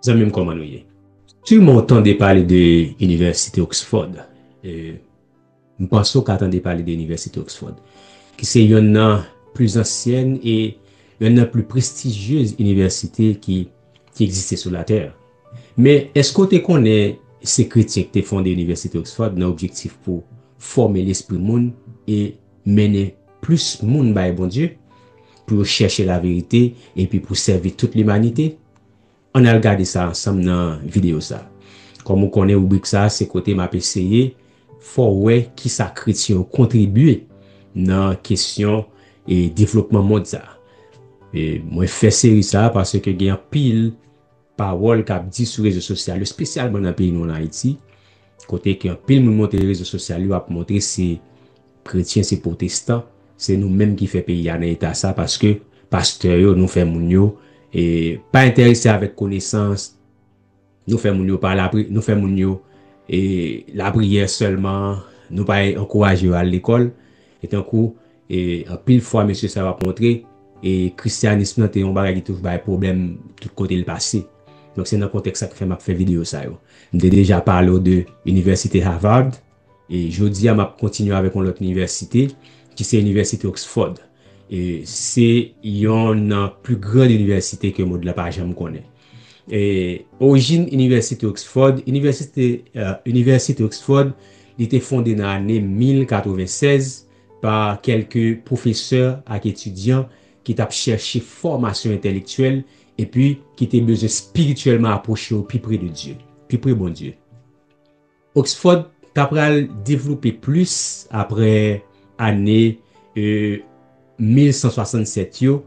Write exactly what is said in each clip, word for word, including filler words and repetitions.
Zanmi m, kòman nou ye? Siman w tande pale de Inivèsite Oxford. E, m panse w ka tande pale de Inivèsite Oxford, ki se yonn nan pli ansyèn e yonn nan pli prestijyez inivèsite ki, ki egziste sou latè. Men, èske w te konnen se kretyen ki te fonde Inivèsite Oxford nan objektif pou fòme lespri moun e mennen plis moun bay Bondye, pou yo chèche laverite epi pou sèvi tout limanite? Ann al gade sa ansanm nan videyo sa. Kòm ou konnen, ribrik sa se kote m ap eseye fè w wè kisa kretyen yo kontribye nan kesyon e devlopman mond sa. E mwen fè seri sa paske gen anpil pawòl k ap di sou rezo sosyal yo, espesyalman nan peyi nou an Ayiti, kote ke anpil moun monte rezo sosyal yo ap montre se kretyen, se pwotestan, se nou menm ki fè peyi a nan eta sa, paske pastè yo, nou fè moun yo e, pa enterese avèk konesans, nou fè moun yo pa lapri, nou fè moun yo e, lapriyè sèlman, nou pa ankouraje yo al lekòl, e tankou e, anpil fwa mesye sa yo ap montre, e, kristyanis lan te yon bagay ki toujou bay pwoblèm tout kote l pase. Donk se nan kontèks sa ki fè m ap fè videyo sa yo. M te deja pale w de Inivèsite Harvard, e jodi a m ap kontinye avèk yon lòt inivèsite, ki se Inivèsite Oxford. E se yonn nan pli gran inivèsite ke mond la pa janm konnen. E orijin Inivèsite Oxford, Inivèsite, e, Inivèsite Oxford, li te fonde nan ane mil katreven sèz pa kèlke pwofesè ak etidyan ki t ap chèche fòmasyon entèlektyèl epi ki te bezwen espirityèlman apwoche yo pi pre de Dye, pi pre Bondye. Oxford ta pral devlope plis apre ane, e, mil san swasannsèt yo,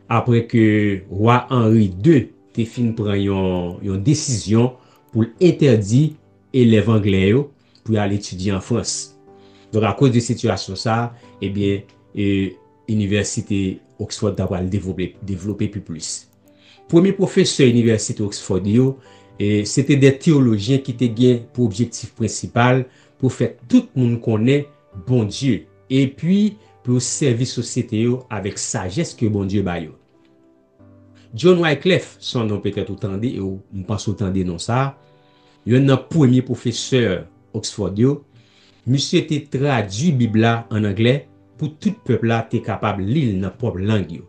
apre ke wa Henri de te fin pran yon, yon desizyon pou l entèdi elèv anglè yo pou y al etidye an Frans. Donk, akoz de sitiyasyon sa, ebyen, e, Inivèsite Oxford ta pral devlope, devlope pi plis. Premye pwofesè Inivèsite Oxford yo, e, se te de teyolojyen ki te gen pou objektif prensipal pou fè tout moun konnen Bondye, epi pou yo sèvi sosyete yo avèk sajès ke Bondye ba yo. John Wycliffe, se yon non petèt ou tande, e ou, m panse ou tande non sa, yonn nan premye pwofesè Oxford yo, misye te tradui Bib la ann anglè pou tout pèp la te kapab li l nan pwòp lang yo.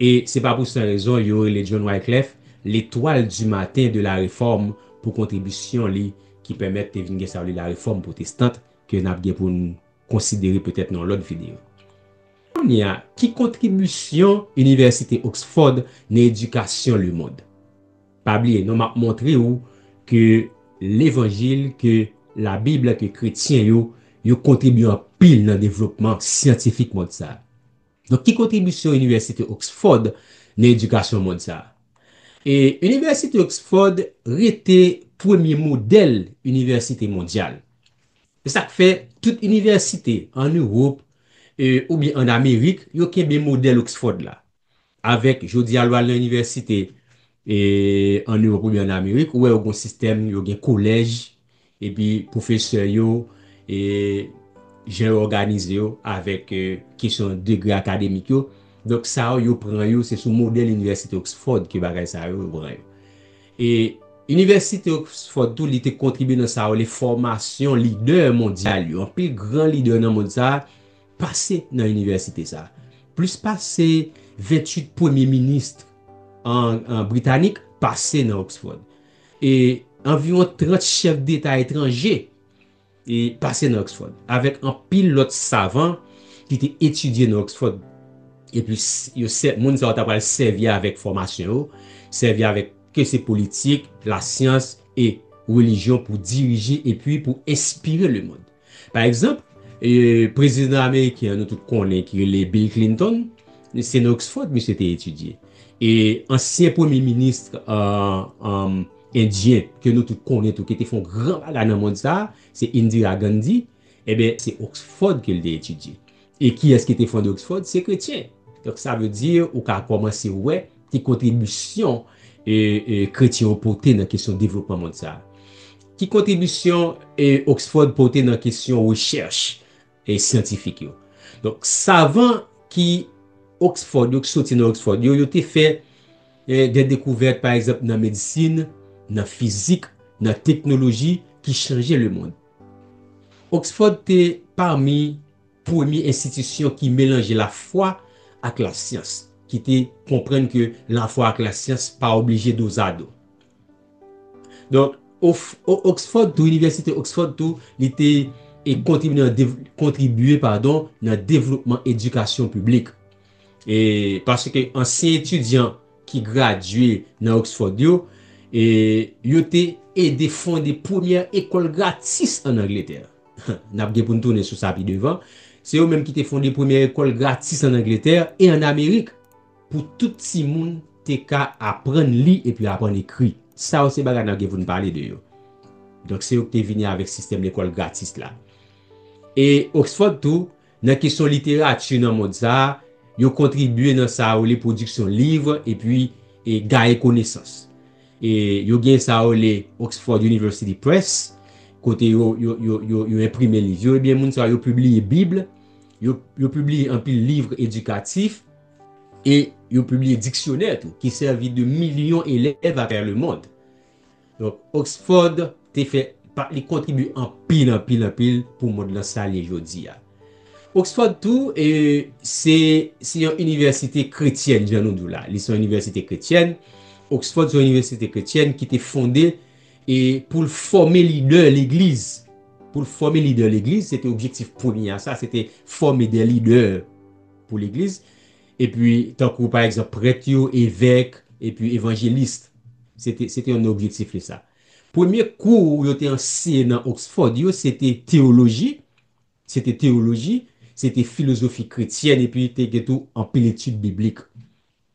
E se pa pou san rezon yo rele John Wycliffe l'étoile du matin de la Réforme pou kontribisyon li ki pèmèt te vin gen sa yo rele la Réforme protestante, ke n ap gen pou n konsidere petèt nan yon lòt videyo. Kounye a, ki kontribisyon Inivèsite Oxford nan edikasyon lemonn? Pa bliye non, m ap montre w ke levanjil, ke Labib la, ke kretyen yo, yo kontribye anpil nan devlopman syantifik mond sa. Donk, ki kontribisyon Inivèsite Oxford nan edikasyon mond sa? E Inivèsite Oxford rete premye modèl inivèsite mondyal. Se sa k fè tout inivèsite ann Ewòp, e, oubyen ann Amerik, yo kenbe modèl Oxford la. Avèk, jodi a, lè w al nan inivèsite, e, ann Ewòp oubyen ann Amerik, ou wè yo gen yon sistèm, yo gen kolèj, epi pwofesè yo, e, jan yo òganize yo avèk, e, kesyon degre akademik yo. Donk, sa yo, yo pran yo, se sou modèl Inivèsite Oxford ke bagay sa yo, yo pran yo. E Inivèsite Oxford tou, li te kontribye nan sa yo rele fòmasyon lidè mondyal yo. Anpil gran lidè nan mond sa a pase nan inivèsite sa a. Plis pase venntuit premye minis an, an britanik pase nan Oxford. E anviwon trant chèf deta etranje e pase nan Oxford, avèk anpil lòt savan ki te etidye nan Oxford. Epi s-, yo sè-, moun sa yo ta pral sèvi avèk fòmasyon yo, sèvi avèk ke se politik, lasyans e relijyon pou dirije epi pou enspire lemonn. Pa egzanp, e, prezidan ameriken an nou tout konnen ki rele Bill Clinton, se nan Oxford misye te etidye. E ansyen premye minis, e, e, endyen ke nou tout konnen tou, ki te fè yon gran bagay nan mond sa a, se Indira Gandhi, ebyen, se Oxford ke l te etidye. E kiyès ki te fonde Oxford? Se kretyen. Donk, sa vle di, ou ka kòmanse wè ki kontribisyon, e, e, kretyen yo pote nan kesyon devlopman mond sa a. Ki kontribisyon, e, Oxford pote nan kesyon rechèch, e, syantifik yo? Donk, savan ki Oxford yo, ki soti nan Oxford yo, yo te fè, e, de dekouvèt, pa egzanp, nan medsin, nan fizik, nan teknoloji ki chanje lemonn. Oxford te pami premye enstitisyon ki melanje lafwa ak lasyans, ki te konprann ke lafwa ak lasyans pa oblije dozado. Donk, Oxford tou, Inivèsite Oxford tou, li te e kontribye nan dev, kontribye, padon, nan devlopman edikasyon piblik. E paske ansyen etidyan ki gradye nan Oxford yo, e yo te ede fonde premyè ekòl gratis ann Angletè. N ap gen pou n tounen sou sa pi devan. Se yo menm ki te fonde premyè ekòl gratis ann Angletè e ann Amerik pou tout timoun te ka aprann li epi aprann ekri. Sa yo se bagay n ap gen pou n pale de yo. Donk, se yo ki te vini avèk sistèm lekòl gratis la. E Oxford tou, nan kesyon literati nan mond sa a, yo kontribye nan sa yo rele pwodiksyon liv epi e gaye konesans. E yo gen sa yo rele Oxford University Press, kote yo, yo, yo, yo, yo enprime liv yo. Ebyen, moun sa yo pibliye Bib, yo, yo pibliye anpil liv edikatif, e yo pibliye diksyonè tou, ki sèvi de milyon elèv atravè lemonn. Donk, Oxford te fè, pa, li kontribye anpil, anpil, anpil pou mond lan sa l ye jodi a. Oxford tou, e, se, se yon inivèsite kretyèn, jan nou di w la. Li se yon inivèsite kretyèn. Oxford se yon inivèsite kretyèn ki te fonde e pou l fòme lidè legliz. Pou l fòme lidè legliz, se te objektif premye a sa, se te fòme de lidè pou legliz. Epi, tankou, pa egzanp, prèt yo, evèk, epi evanjelis. Se te, se te youn nan objektif li sa. Premye kou yo te anseye nan Oxford yo, se te teyoloji, se te teyoloji, se te filozofi kretyèn, epi te gen tou anpil etid biblik.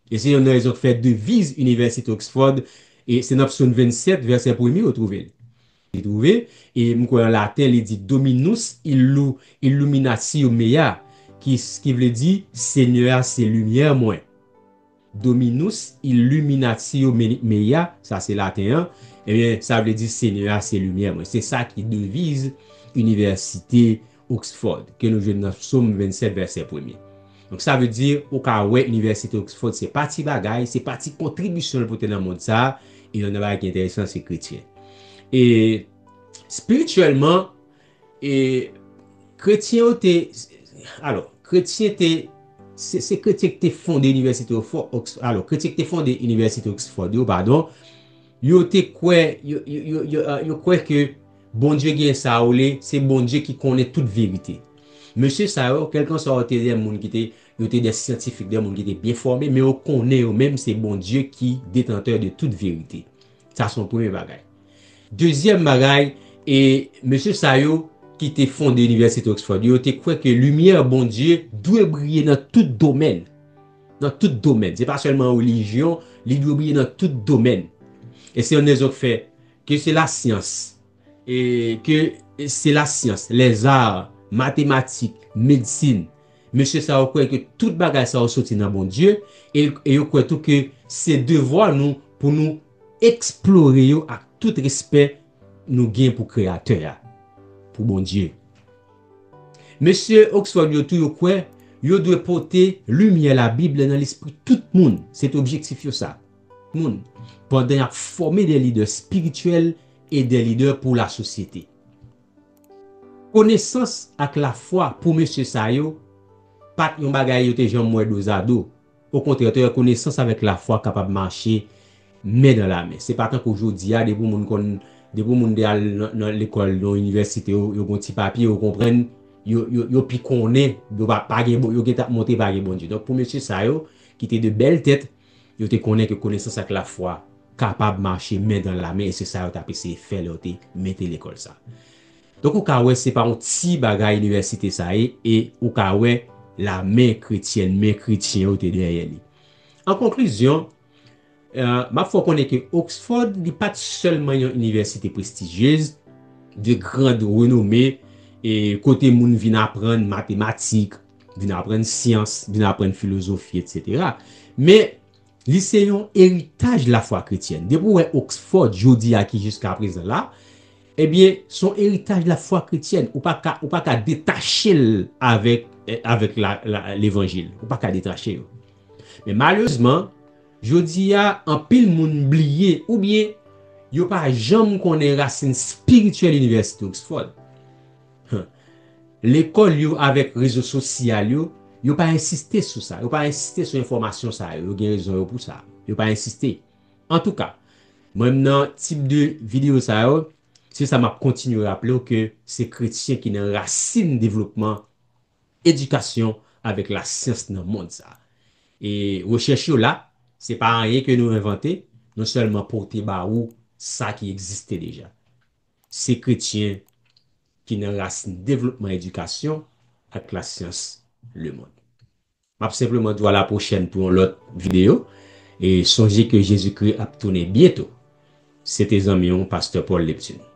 E se youn nan rezon k fè deviz Inivèsite Oxford, e se nan Psòm vennsèt, vèsè premye, ou twouve l. Li twouve, e m kwè an laten, li di, Dominus illu, illuminatio mea, ki, ki vle di, Senyè a se limyè mwen. Dominus illuminatio me-, mea, sa se laten an, ebyen, sa vle di, Senyè a se limyè mwen. Se sa ki deviz Inivèsite Oxford, ke nou jwenn nan Psòm vennsèt, vèsè premye. Donk, sa vle di, ou ka wè Inivèsite Oxford, se pa ti bagay, se pa ti kontribisyon l pote nan mond sa a, e youn nan bagay ki enteresan, se kretyen. E espirityèlman, e kretyen yo te, alò, kretyen te, se, se kretyen ki te fonde Inivèsite Oxford, Ox-, alò, kretyen ki te fonde Inivèsite Oxford yo, padon, yo te kwè, yo, yo, yo, yo, euh, yo kwè ke Bondye gen sa yo le, se Bondye ki konnen tout verite. Mesye sa yo, kèlkanswa yo te de moun ki te, yo te de syantifik, de moun ki te byen fòme, men yo konnen yo menm se Bondye ki detantè de tout verite. Sa se yon premye bagay. Dezyèm bagay, e mesye sa yo ki te fonde Inivèsite Oxford yo, yo te kwè ke limyè Bondye dwe briye nan tout domèn. Nan tout domèn. Se pa sèlman relijyon, li dwe briye nan tout domèn. E se youn rezon k fè ke se lasyans, e ke se lasyans, lèzar, matematik, medsin. Mesye sa yo kwè ke tout bagay sa yo soti nan Bondye, e, e yo kwè tou ke se devwa nou pou nou eksplore yo ak tout respè nou gen pou Kreyatè a, pou Bondye. Mesye Oxford yo tou, yo kwè yo dwe pote limyè Labib nan lespri tout moun. Se te objektif yo sa. Moun. Pandan y ap fòme de lidè espirityèl e de lidè pou lasosyete. Konesans ak lafwa pou mesye sa yo pa t yon bagay yo te janm wè dozado. Okontrè, te wè konesans avèk lafwa kapab mache men dan la men. Se pa tankou jodi a, depi moun konn, depi moun te al nan, nan lekòl, nan inivèsite, yo, yo gon ti papye, yo konprann, yo, yo, yo pi konnen, yo pa, pa gen, yo gentan ap montre pa gen Bondye. Donk, pou mesye sa yo, ki te de bèl tèt, yo te konnen ke konesans ak lafwa kapab mache men dan la men, e se sa yo t ap eseye fè lè yo te mete lekòl sa. Donk, ou ka wè se pa yon ti bagay inivèsite sa ye, e ou ka wè lamen kretyèn, men kretyen yo te dèyè li. An konklizyon, euh, m ap fè w konnen ke Oxford, li pa t sèlman yon inivèsite prestijyez, de grande renommée, e kote moun vin aprann matematik, vin aprann syans, vin aprann filozofi, etsetera. Men, li se yon eritaj lafwa kretyèn. Depi w wè Oxford jodi a ki jiska prezan la, ebyen, se yon eritaj lafwa kretyèn. Ou pa ka, ou pa ka detache l avèk, eh, avèk la, la, levanjil. Ou pa ka detache yo. Men malerezman, jodi a, anpil moun bliye oubyen Yo pa janm konnen rasin espirityèl Inivèsite Oxford. Lekòl yo avèk rezo sosyal yo, yo pa ensiste sou sa. Yo pa ensiste sou enfòmasyon sa yo. Yo gen rezon yo pou sa. Yo pa ensiste. Antouka, mwen menm nan tip de videyo sa yo, se sa m ap kontinye raple w ke se kretyen ki nan rasin devlopman edikasyon avèk lasyans nan mond sa. E rechèch yo la, se pa anyen ke nou envante, nou sèlman pote ba ou sa ki egziste deja. Se kretyen ki nan rasin devlopman edikasyon ak lasyans lemonn. M ap senpleman di w a la pwochèn pou yon lòt videyo. E sonje ke Jezikri ap tounen byento. Se te zanmi w, Pastè Paul Neptune.